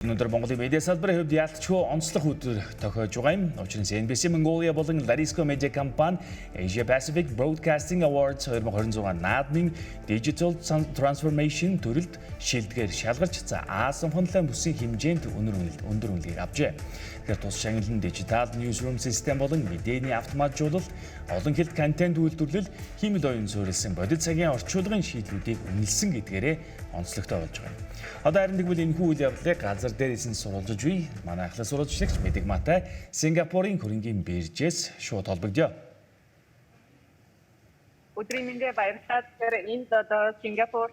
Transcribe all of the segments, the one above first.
Өнөөдөр Монголын медиа салбарын хувьд яалтчгүй онцлог өдөр тохиож байгаа юм. Учир нь CNBC Mongolia болон Larisco Media компани Asia Pacific Broadcasting Awards 2026 наадмын Digital Transformation төрөлд шилдгээр шалгарч, за Ази Номхон бүсийн хэмжээнд өндөр үнэлгээг авчээ. Тэгэхээр тус шагнал нь дижитал newsroom систем болон мэдээний автоматжуулалт, олон хэлт контент үйлдвэрлэл, хиймэл оюун суурилсан бодит цагийн орчуулгын шийдлүүдийг үнэлсэн гэдгээрээ онцлогтой болж байгаа юм. Одоо харин тэгвэл энэхүү үйл явдлыг газар дээрээс нь сурвалжиж буй манай ахлах сурвалжлагч Мэдэгматай Сингапурын хөрөнгийн биржээс шууд холбогдъё. Өдрийн мэндээр, баярлалаа. Тэгэхээр энд одоо Сингапур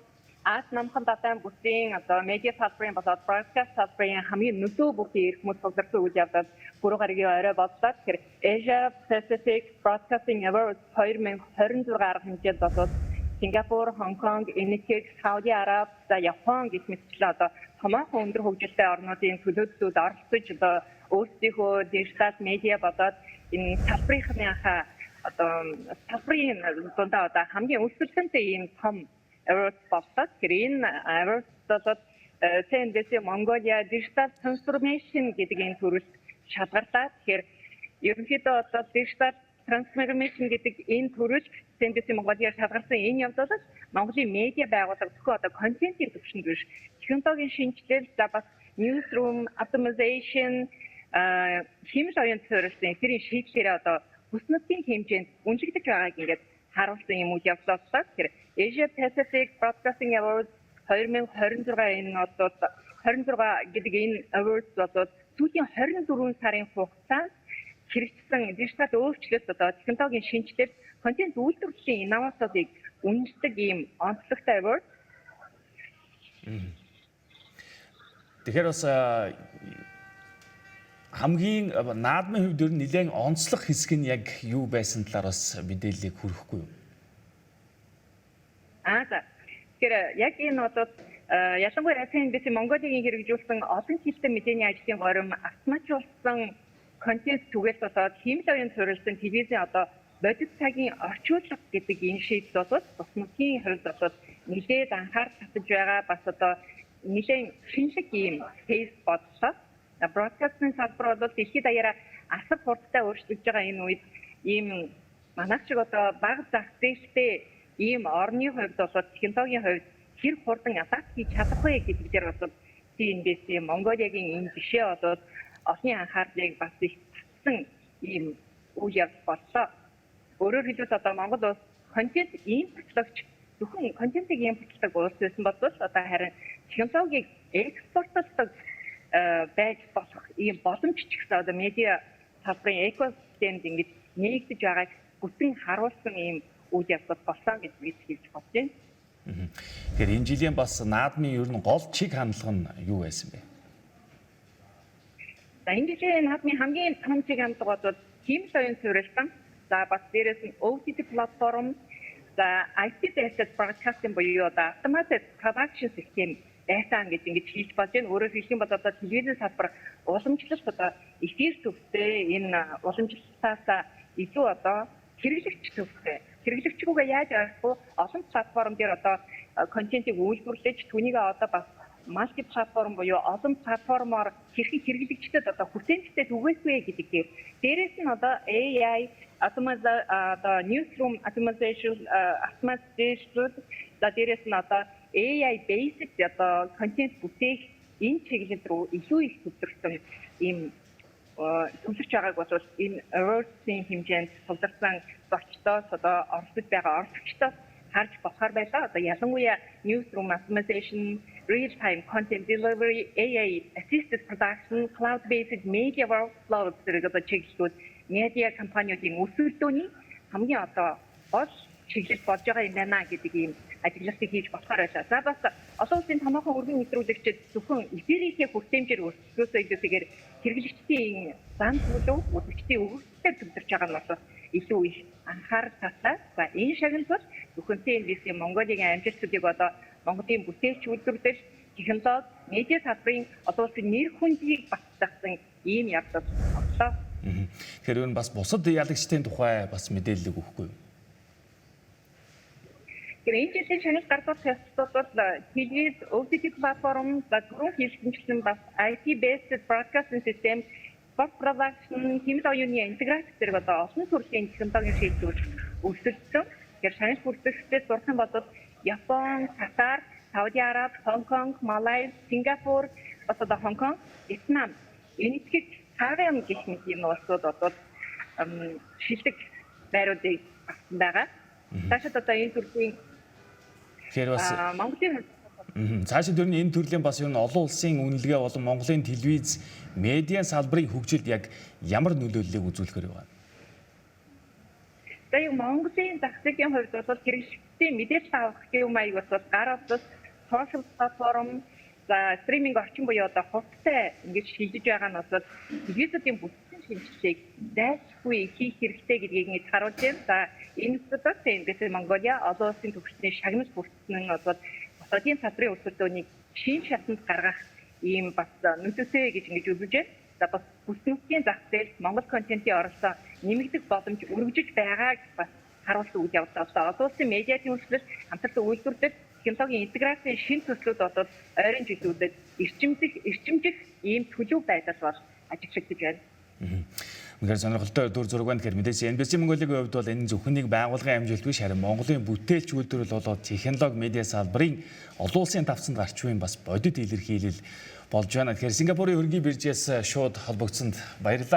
Ази Номхон далайн бүсийн одоо медиа салбарын болоод broadcast салбарын хамгийн нөлөө бүхий эрх мэд цугларсан үйл явдал 3 гарагийн орой боллоо. Тэгэхээр Asia Pacific Broadcasting Awards 2026 арга хэмжээнд болоод Сингапур, Хонконг, Энэхэг, Сауди Араб, за Япон гэх мэтчлэн одоо томоохон өндөр хөгжилтэй орнуудын төлөөдүүд оролцож, одоо өөрсдийнхөө дижитал медиа болоод энэ салбарынхаа одоо салбарын дундаа одоо хамгийн өрсөлдөөнтэй ийм том award боллоо. Тэгэхээр энэ award болоод CNBC Mongolia Digital Transformation гэдэг энэ төрөлд шалгарлаа. Тэгэхээр ерөнхийдөө одоо Digital Transformation гэдэг энэ төрөлд CNBC Mongolia шалгарсан энэ явдал бол Монголын медиа байгууллага зөвхөн одоо контентын түвшинд биш, технологийн шинэчлэл, за бас newsroom optimization, хиймэл оюун суурилсан эфирийн шийдлээрээ одоо бүс нутгийн хэмжээнд үнэлэгдэж байгааг ингээд харуулсан юм үйл явдал боллоо. Тэгэхээр Asia Pacific Broadcasting Awards 2026 энэ одоо 26 гэдэг энэ awards болоод сүүлийн 24 сарын хугацаанд хэрэгжсэн дижитал өөрчлөлт, одоо технологийн шинэчлэл, контент үйлдвэрлэлийн инновацуудыг үнэлдэг ийм онцлогтой award. Тэгэхээр бас хамгийн наадмын хувьд ер нь нэлээд онцлог хэсэг нь яг юу байсан талаар бас мэдээллийг хүргэхгүй юу? Аа, за. Тэгэхээр яг энэ одоо ялангуяа CNBC Монголын хэрэгжүүлсэн олон хэлтэй мэдээний ажлын горим, автоматжуулсан контент түгээлт болоод хиймэл оюун суурилсан телевизийн одоо бодит цагийн орчуулга гэдэг энэ шийдэл бол бас нутгийн хувьд бол нэлээд анхаарал татаж байгаа, бас одоо нэлээд шинэлэг ийм case боллоо. Broadcast ын салбар бол дэлхийд даяараа асар хурдтай өөрчлөгдөж байгаа энэ үед ийм манайх шиг одоо бага зах зээлтэй ийм орны хувьд бол технологийн хувьд хэр хурдан adapt хийж чадах вэ гэдэг дээр бол CNBC Монголиагийн энэ жишээ бол олонний анхаарлыг бас их татсан ийм үйл явдал боллоо. Өөрөөр хэлбэл, одоо Монгол улс контент импортлогч, зөвхөн контентыг импортлдог улс байсан бол одоо харин технологиг экспортлдог байж болох ийм боломж ч гэсэн одоо медиа салбарын экосистемд ингэж нээгдэж байгааг бүтэн харуулсан ийм үйл явдал болсон гэж би хэлж болж байна. Тэгэхээр энэ жилийн бас наадмын ер нь гол чиг хандлага нь юу байсан бэ? За, энэ жилийн наадмын хамгийн том чиг хандлага бол хиймэл оюун суурилсан. За, бас дээрээс нь OTT платформ, за IP based broadcasting буюу одоо automated production system байсан гэж ингэж хэлж болж байна. Өөрөөр хэлэх юм бол одоо телевизийн салбар уламжлалт одоо эфир төвтэй энэ уламжлалтаас илүү одоо хэрэглэгч төвтэй. Хэрэглэгчгүүгээ яаж ойлгох вэ? Олон платформ дээр одоо контентыг үйлдвэрлэж, түүнийг одоо бас multi platform буюу олон платформоор хэрхэн хэрэглэгчдэд одоо хүртээмжтэй түгээх вэ гэдэг дээр. Дээрээс нь одоо AI одоо newsroom automation, automation, за дээрээс нь одоо AI based одоо контент бүтээх энэ чиглэл рүү илүү их төвлөрсөн ийм төвлөрч байгааг бол энэ awards-ийн хэмжээнд цугларсан зочдоос, одоо оролцож байгаа оролцогчдоос харж болохоор байлаа. Одоо ялангуяа newsroom automation, real time content delivery, AI assisted production, cloud based media workflow зэрэг одоо чиглэлүүд медиа компаниудын өсөлтөөний хамгийн одоо гол чиглэл болж байгаа юм байна гэдэг ийм ажиглалтыг хийж болохоор байлаа. За, бас олон улсын томоохон өргөн нэвтрүүлэгчид зөвхөн эфирийнхээ хүртээмжээр өрсөлдөхөөсөө илүүтэйгээр хэрэглэгчдийн зан төлөв, үзэгчдийн өгөгдлөөр төвлөрч байгаа нь бол илүү их анхаарал татлаа. За, энэ шагнал бол зөвхөн CNBC Монголын амжилтуудыг одоо Монголын бүтээгч үйлдвэрлэл, технологи, медиа салбарын олон улсын нэр хүндийг батласан ийм явдал боллоо. Тэгэхээр ер нь бас бусад ялагчдын тухай бас мэдээлэл өгөхгүй юу? Тэгэхээр энэ жилийн шагнал гардуулах явцдад бол телевиз, OTT платформ, за түрүүн хэлсэнчлэн бас IT based broadcasting system, post production, хиймэл оюуны интеграц зэрэг одоо олон төрлийн технологийн шийдвэр өрсөлдсөн. Тэгэхээр шагнал бүртгэгчдээс зурах юм бол Япон, Катар, Сауди Араб, Хонконг, Малайз, Сингапур, бас одоо Хонконг, Вьетнам, Энэтхэг, Тайван гэх мэт юм улсууд бол шилдэг байруудыг авсан байгаа. Цаашид одоо энэ төрлийн Тэгэхээр бас Монголын Цаашид ер нь энэ төрлийн бас ер нь олон улсын үнэлгээ болон Монголын телевиз медиа салбарын хөгжилд яг ямар нөлөөллийг үзүүлэхээр байна? За, яг Монголын зах зээлийн хувьд бол хэрэглэгчдийн мэдээлэл авах хэв маяг бол гар утас, social platform, за streaming орчин буюу одоо хурдтай ингэж шилжиж байгаа нь бол телевизүүдийн бүтцийн шинэчлэлийг зайлшгүй хийх хэрэгтэй гэдгийг ингэж харуулж байна. За, энэ нөхцөлд NBC Mongolia олон улсын түвшний шагнал бүрдсэн бол бусадын салбарын өрсөлдөөнийг шинэ шатанд гаргах ийм бас нөлөөтэй гэж ингэж үзэж байна. За, бас бүс нутгийн зах зээл Монгол контентын оролцоо нэмэгдэх боломж өргөжиж байгааг бас харуулсан үйл явдал. Одоо олон улсын медиа төвчлөл, хамтран үйлдвэрлэл, технологийн интеграцийн шинэ төслүүд бол ойрын жилүүдэд эрчимжих ийм төлөв байдал бол ажиглагдаж байна. Үнэхээр сонирхолтой дүр зураг байна. Тэгэхээр мэдээж NBC Mongolia-гийн хувьд бол энэ зөвхөн нэг байгууллагын амжилт биш, харин Монголын бүтээлч үйлдвэрлэл болоод технологи медиа салбарын олон улсын тавцанд гарч буйн бас бодит илэрхийлэл болж байна. Тэгэхээр Сингапурын хөрөнгийн биржээс шууд холбогдсонд баярлалаа.